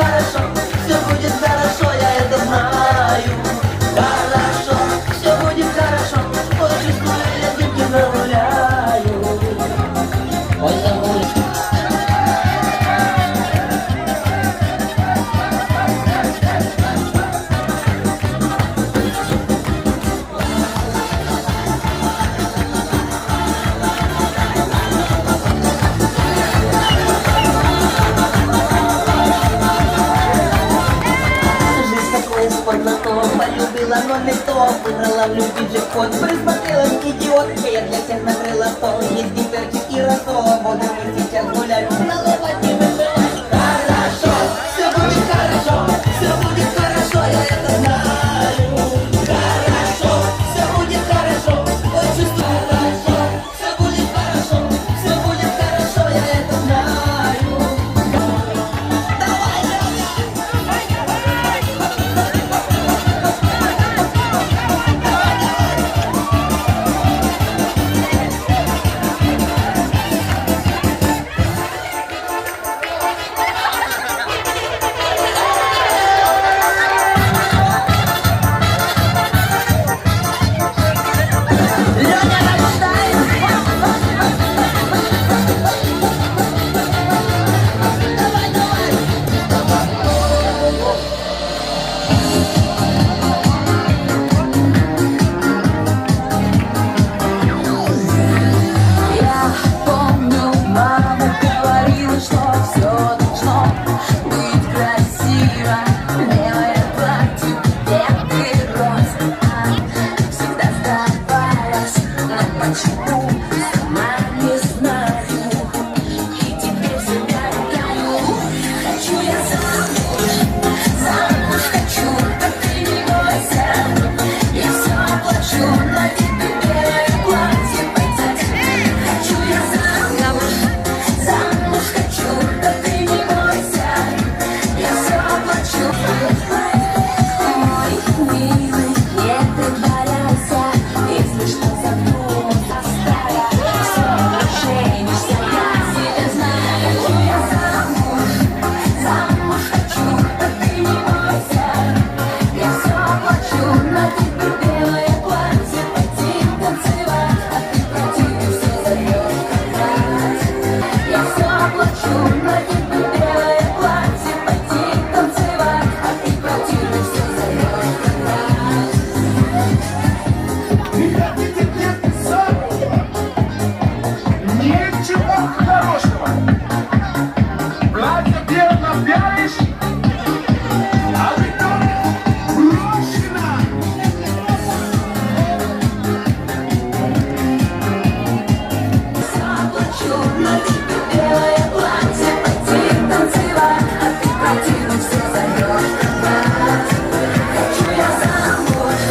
хорошо, все будет хорошо, я это знаю. Хорошо, все будет хорошо, вот чувствую, я дымки загуляю. Ой, загуляю. Жизнь такое спортлото, полюбила, но не то. Выиграла в любви джекпот, присмотрелась идиотка. Я для всех накрыла стол, есть перчик и рассол. Будем мы сейчас гулять, наливать и выпивать. Хорошо, все будет хорошо, все будет хорошо, я это знаю. Хорошо, все будет хорошо, ой, чувствую хорошо. Все будет хорошо, все будет хорошо, я это знаю. Давай, Леня Райнштайн! Давай, давай! Я помню, мама говорила, что все должно быть красиво. Белое платье, букеты роз. А всегда сдавалась, но почему, сама не знаю. И теперь себя ругаю. Хочу я замуж, замуж хочу, да ты не бойся. Я все оплачу, на тебе белое платье пойдет. Хочу я замуж, замуж хочу, да ты не бойся. Я все оплачу. Мой милый, не притворяйся, если что задумал, старая. Все, женишься, я себя знаю. Хочу я замуж, замуж хочу, да ты не бойся. Я все оплачу, на тебе белое платье, пойти танцевать, а ты противишься, зовешь катать. Я все оплачу, на тебе белое платье, пойти танцевать, а ты противишься, зовешь катать. Ничего хорошего. Платье белое пялишь, а в итоге брошена. Все оплачу, на тебе белое платье, пойти танцевать, а ты противишься, зовешь катать. Хочу я замуж,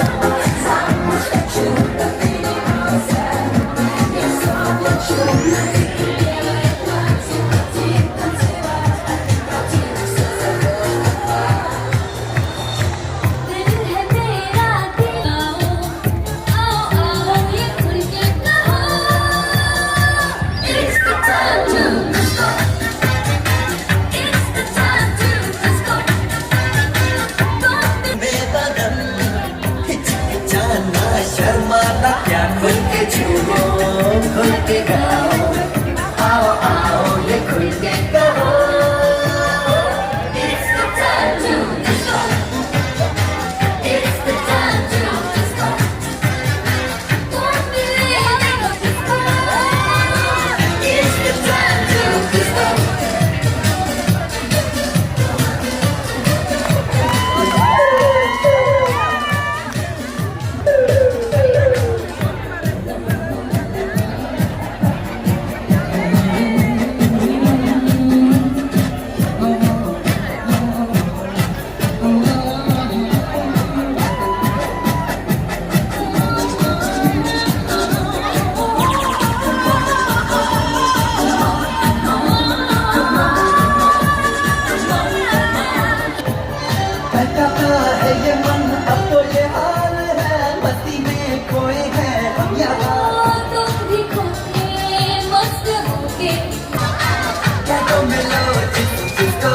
замуж хочу, да ты не бойся. Я все оплачу, на тебе белое платье, пойти танцевать, а ты противишься, зовешь катать. दिल है तेरा दिल आओ आओ आओ ये खुल के कहो It's the time to disco. It's the time to disco. Don't be बेबदन हिचकिचाना शर्माना क्या खुल के झूमो खुल के गाओ आओ आओ ये खुल के कहो It's the time to disco. It's the time to disco. Don't be late to disco. It's the time to disco. बहकाता है ये मन अब तो ये हाल है मस्ती में खोए हैं हम यहाँ तुम भी खोए मस्त होके क्या तो मिलो जिस जिसको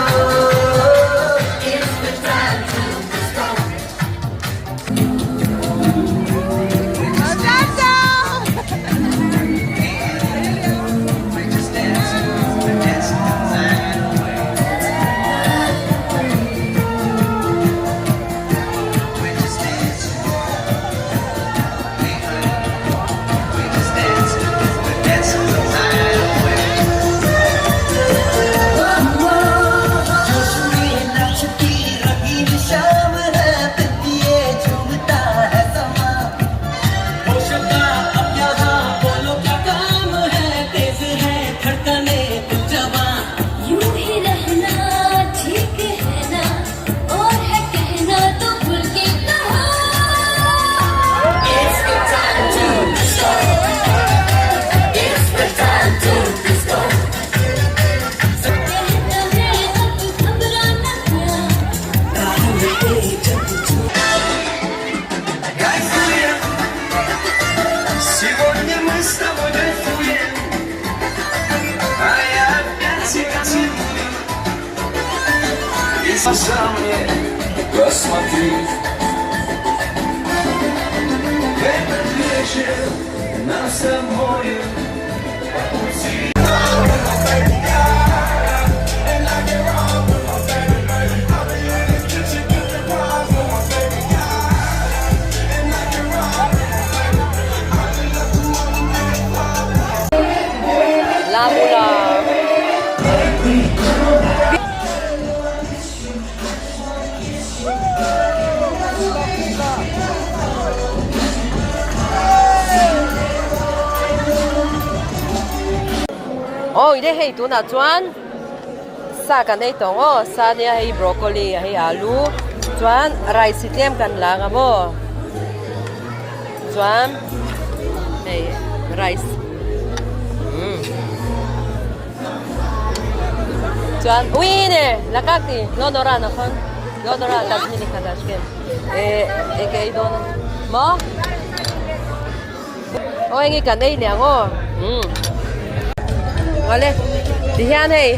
мне, посмотри. В этот вечер нам с тобою по пути. Awi le hei tunah chuan sa kan ei tawh ang aw sa nia hei broccoli a hei alu chuan rice hi tlem kan la ang a maw chuan hei rice umm chuan ui ne lakak ti lo nora nakhon lo nora tazmini khadash ken eh enge ei dawn maw. Aw enge kan ei leh ang aw umm awle tihian hei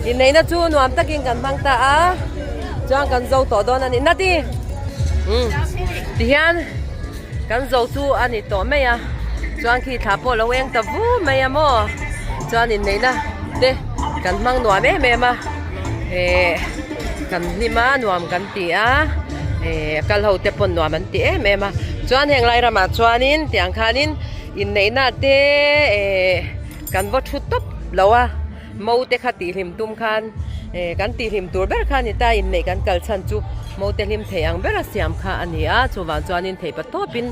inneihna chu nuam takin kan hmang ta a chuan kan zo tawh dawn a ni nati umm tihian kan zo chu a ni tawh mai a chuan khi thla pawh lo eng ta vu mai a maw chuan inneihna te kan hmang nuam em em a eh kan hlim a nuam kan ti a eh kal ho te pawn nuam an ti em em a chuan heng lai ramah chuanin tiang khanin inneihna te eh kan va thu tawp lo a mo te kha tih hlim tum khan eh kan tih hlim tur ber kha a ni ta inneih kan kal chhan chu mo te hlim thei ang bera siam kha a ni a chuvang chuanin theih pa tawpin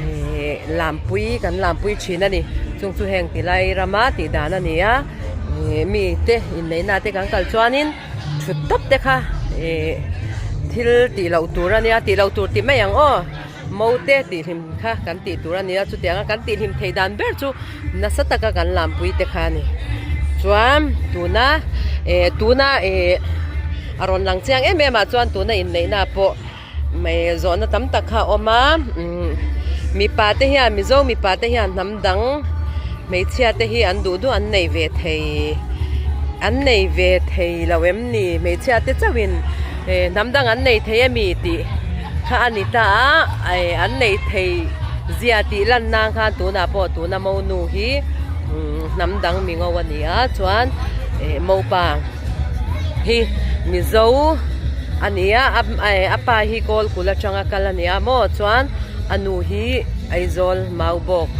eh lampui kan lampui thin a ni chung chu heng ti lai rama tih dan a ni a eh mi te inneihna te kan kal chuanin. Thut tawp te kha ih thil tih loh tur a nia tih loh tur tih mai ang aw mo te tih hlim kha kan tih tur a nia chutiang a kan tih hlim theih dan ber chu nasa taka kan lampui te kha a ni chuan tuna eh tuna ih a rawn lang chiang em em ah chuan tuna inneihna pawh mai zawhna tam tak kha a awm a umm mipa te hian mizo mipa te hian hnam dang hmeichhia te hi an duh duh an nei ve thei an nei ve thei lo em ni hmeichhia te chauhin eh hnam dang an nei thei ami tih kha a ni ta a eh an nei thei zia tih lan nan khan tunah pawh tuna monu hi umm hnam dang mi ngo a ni a chuan eh mopa. Hi Mizo a ni a a pa hi kawl kul atanga kal a ni a maw chuan a nu hi Aizawl Maubawk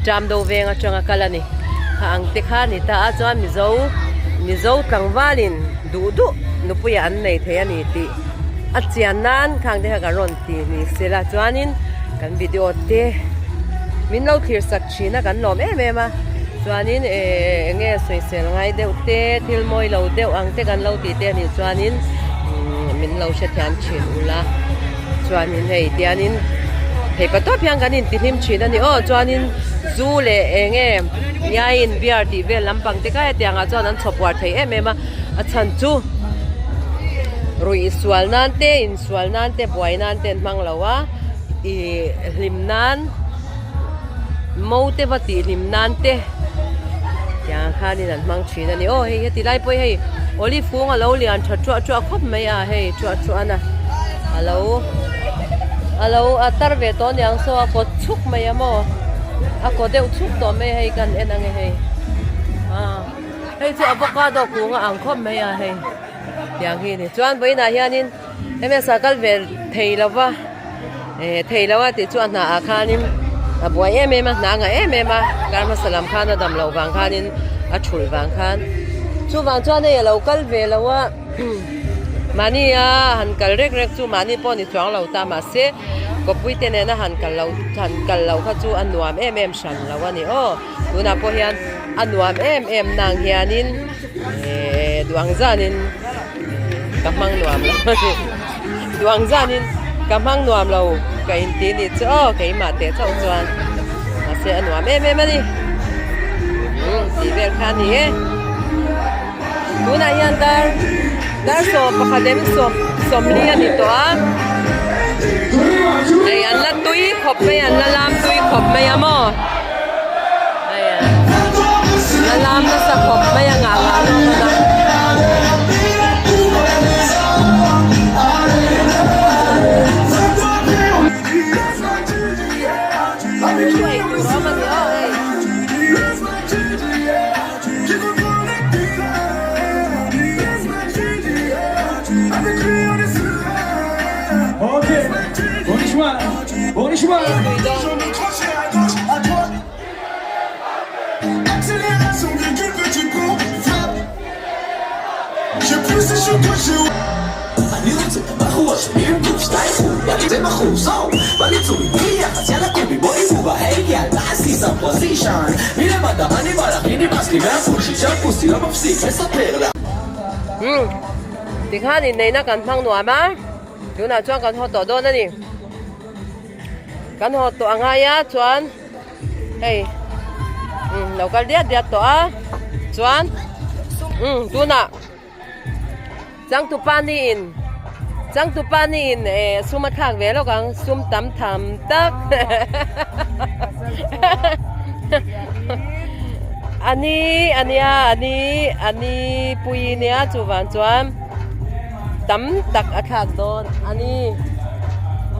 ṭam do veng atanga kal a ni kha ang te kha a ni ta a chuan Mizo Mizo tlangvalin duh duh nupuiah an nei thei a ni tih a chian nan khang te kha kan rawn ti ni sela chuanin kan video te min lo thlir sak thin a kan lawm em em a. Chuanin eh eng nge sawisel ngai deuh te thil mawi lo deuh ang te kan lo tih te anih chuanin min lo hrethiam thin ula chuanin hei tianin thei pa tawp hian kan intihlim thin a ni aw chuanin zu leh eng nge iaiin beer tih vel lampang te kha hetiang ah chuan an chhawp uar thei em em a a chhan chu ruih sual nan te insual nan te buai nan te an hmang lo a ih hlim nan. Mo te va tih hlim nan te tiang khanin an hmang thin a ni aw hei heti lai pawh hi hei olive kung alo lian tha thuah thuah khawp mai a hei thuah thuah na alo alo a tar ve tawh aniang saw a kaw chhuk mai a maw a kaw deuh chhuk tawh mai a hei kan en ange hei ah hei chu avocado kung a ang khawp mai a hei tiang hi a ni chuan vawiinah hianin ms ah kal ve thei lova. Eh thei lo a tih chu a hna ah khanin a buai em em a hna a ngah em em a kar hmasa lam khan a dam loh vang khanin a thulh vang khan chuvang chuan hei a lo kal ve lo a mahni a han kal rek rek chu mahni pawh ni chuang lo ta mahse kawpui te nena han kal loh han kal loh kha chu a nuam em em hran lo a ni aw tunah pawh hian a nuam em em nang hianin eh duang zanin ka hmang nuam lo a ni. Duang zanin ka hmang nuam lo ka inti nih chu aw keimah teh chauh chuan mahse a nuam em em a ni umm tih vel kha a ni e tunah hian dar dar sawm pakhat leh sawm sawmli a ni tawh a hei an la tui khawp mai an la lam tui khawp mai a maw hei an la lam nasa khawp mai a ngah ngah hlawm a. בואו נשמע! Umm tikhan inneihna kan hmang nuam a tunah chuan kan haw tawh dawn a ni kan haw tawh a ngai a chuan hei umm lo kal diat diat tawh a chuan umm tunah. Changtupa niin Changtupa niin eh sum a thlak ve lawk ang sum tam tham tak a ni a nia a ni a ni pui nia chuvang chuan tam tak a thlak dawn a ni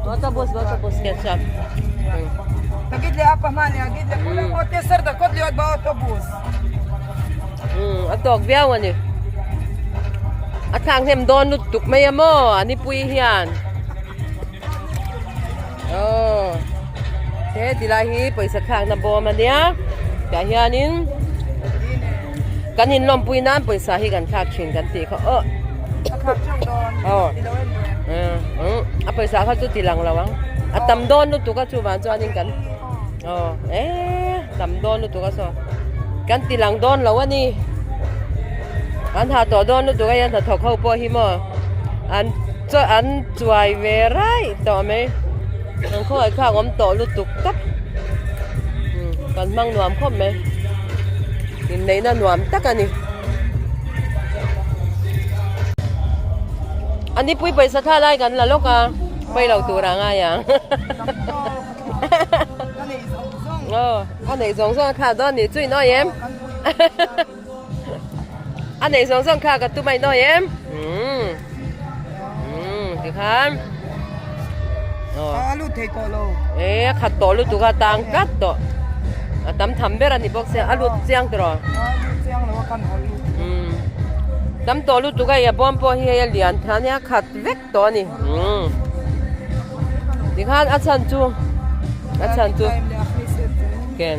autobus autobus nge chuan Umm a tawk viau a ni. A thlak hnem dawn lutuk mai a maw a nipui hian. Aw he ti lai hi pawisa thlakna bawm a nia tah hianin kan inlawmpui nan pawisa hi kan thlak thin kan tih kha aw aw a pawisa kha chu ti lang lo ang a tam dawn lutuk a chuvang chuanin kan Aw eh tam dawn lutuk a saw kan ti lang dawn lo a ni an ha tawh dawn lutuk a hian hnathawk ho pawh hi maw an chaw an chuai ve raih tawh mai an khawngaih thlak awm tawh lutuk tawp kan hmang nuam khawp mai inneihna nuam tak a ni a nipui pawisa thla lai kan la lawk a pawi lo tur a ngai ang. A neih zawng zawng a thla dawn nih chu i nawi em? A neih zawng zawng thla ka tum a i nawi em? Tikhan A lut thei tawh lo. E a khat tawh lutuk a tang tlat tawh. A tam tham ber a ni bawk sia a lut chiang tawh. A lut chiang lo a kan haw lut. Tam tawh lutuk a i a bawm pawh hi hei a lian tha nia khat vek. tawh a ni tikhan a chhan chu a chhan chu ken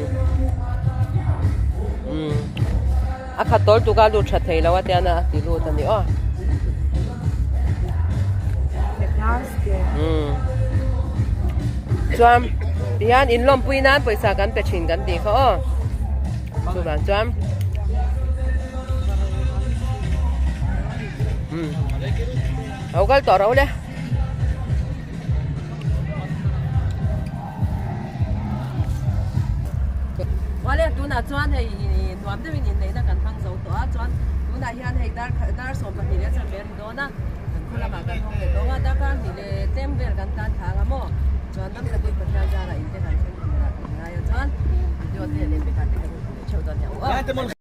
a khat tawl tuk a lut tha thei lo a tian a ti lut a ni aw chuan tihian inlawmpui nan pawisa kan pe thin kan tih kha aw chuvang chuan. Lo kal tawh ro le. Awle tunah chuan hei nuam deuhin inneihna kan hmang zo tawh a chuan tunah hian hei dar dar 12 leh chuan ber dawn a kan khaw lamah kan hawng leh dawn a darkar hnih leh tlem vel kan tan thang a maw chuan ram takin Pathian zarah inte kan thleng tur ah kan ngai a chuan video te leh pekah te kan hmu leh theuh dawn nia u aw.